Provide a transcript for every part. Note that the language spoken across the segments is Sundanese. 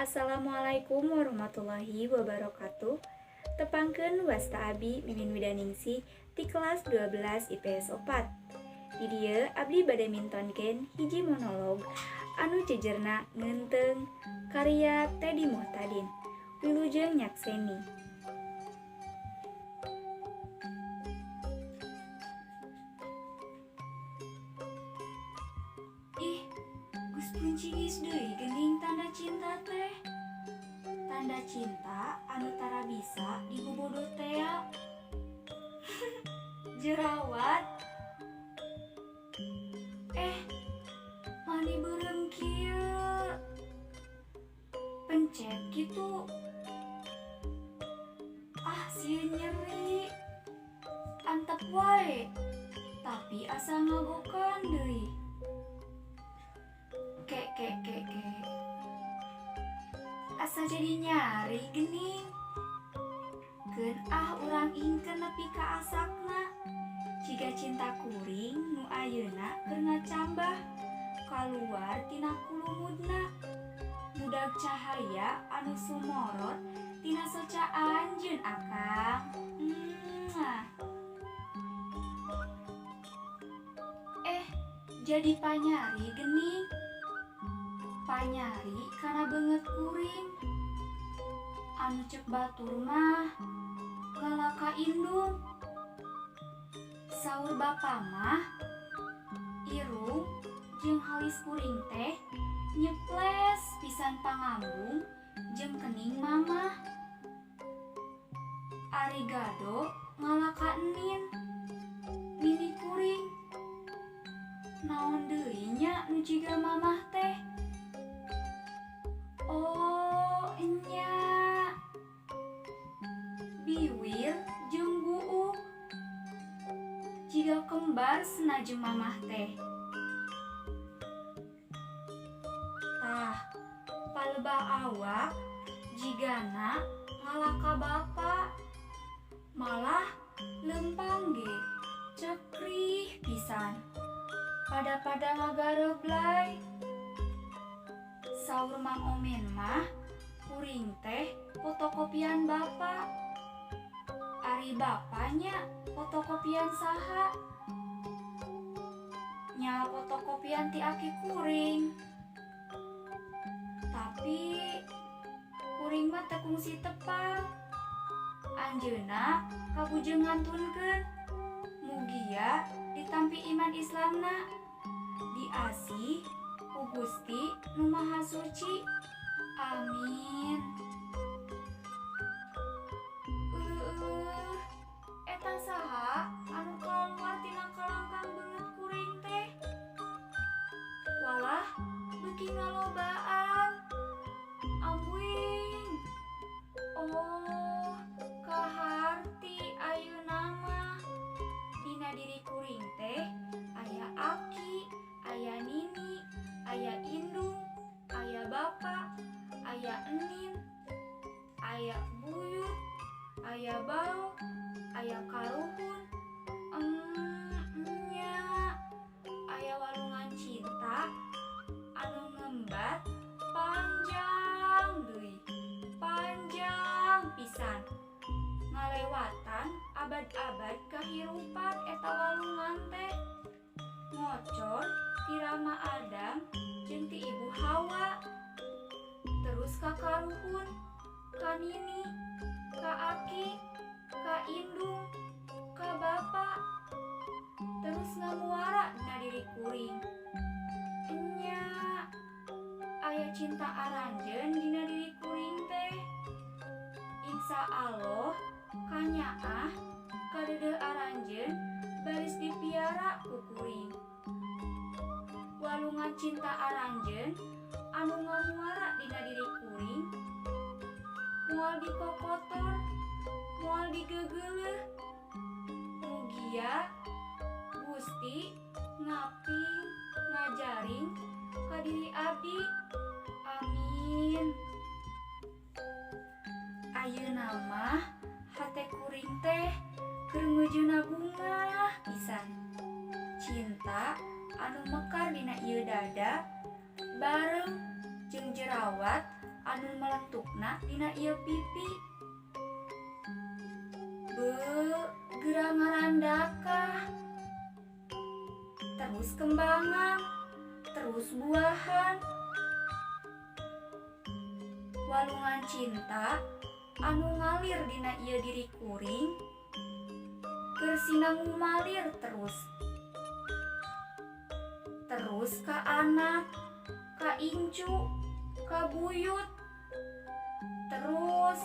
Assalamualaikum warahmatullahi wabarakatuh. Tepangkeun wasta abi Mimin Widaningsih ti kelas 12 IPS 4. Di dieu abdi bade mintonkeun hiji monolog anu jejerna ngeunteung karya Teddy Muhtadin. Wilujeng nyakseni. Ih, geus puncigis deui geuning tanda cinta teh. Tanda cinta anu tara bisa dibobodo tea. Jerawat. Eh, mani beureum kieu. Pencet kitu. Ah, sieun nyeri. Antep wae. Tapi asa ngagokan deui. Ke ke ke ke. Asa jadi nyari gening. Keun ah urang ingkeun nepi ka asakna. Jiga cinta kuring nu ayeuna keur ngacambah kaluar tina kulumudna. Budak cahaya anu sumorot tina soca anjeun akang. Mwah. Eh, jadi panyari gening. Panyari kana beungeut kuring. Anu cek batur mah galaka indung. Saur bapa mah irung jeung halis kuring teh nyeples pisan pangambung jeung kening mamah. Ari gado ngalaka enin nini kuring. Naon deui nya nu jiga mamah teh? Oh, enya. Biwir jeung buuk. Jiga kembar cenah jeung mamah teh. Tah, palebah awak jigana ngalaka bapa. Malah leumpang ge cekrih pisan. Pada-pada ngagareblay. Saur Mang Omen mah kuring teh fotokopian bapa. Ari bapanya fotokopian saha? Nya fotokopian ti aki kuring. Tapi kuring mah teu kungsi tepang. Anjeunna kabujeng ngantunkeun. Mugia ditampi iman Islamna. Diasih ku Gusti Nu Maha Suci. Amin. Eta saha anu kaluar tina kalangkang beungeut kuring teh? Walah, beuki ngalobaan. Ambuing. Oh, kaharti ayeuna mah. Dina diri kuring teh aya aki, aya nini, aya indung, aya bapa, aya enin, aya buyut, aya bau, aya karuhun. Nya, aya walungan cinta anu ngembat panjang deui, panjang pisan. Ngalewatan abad-abad kahirupan eta walungan teh. Ngocor ti Rama Adam jeung ti Ibu Hawa. Terus ka karuhun, ka nini, ka aki, ka indung, ka bapa. Terus ngamuara dina diri kuring. Enya, aya cinta aranjeun dina diri kuring teh. Insya Allah kanyaah kadeudeuh aranjeun baris dipiara ku kuring. Walungan cinta aranjeun anu ngamuara dina diri kuring moal dikokotor, moal digegeuleuh. Mugia Gusti ngaping ngajaring ka diri abdi. Amin. Ayeuna mah hate kuring teh keur meujeuhna bungah pisan. Cinta anu mekar dina ieu dada bareng jeung jerawat anu melentukna dina ieu pipi. Beuh, geura ngarandakah. Terus kembangan, terus buahan. Walungan cinta anu ngalir dina ieu diri kuring keur ngumalir terus. Terus ka anak, ka incu, ka buyut. Terus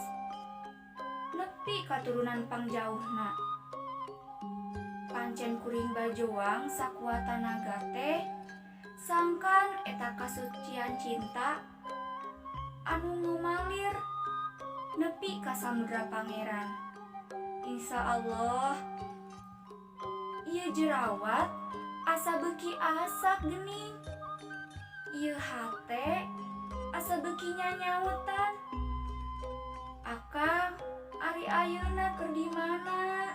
nepi katurunan pangjauhna. Pancen kuring bajoang sakuat tanaga teh sangkan eta kasucian cinta anu ngumalir nepi ka Samudra Pangeran. Insya Allah ieu jerawat asa beuki asak geuning. Ieu hate asa beuki nyanyautan. Akang ari ayeuna keur di mana?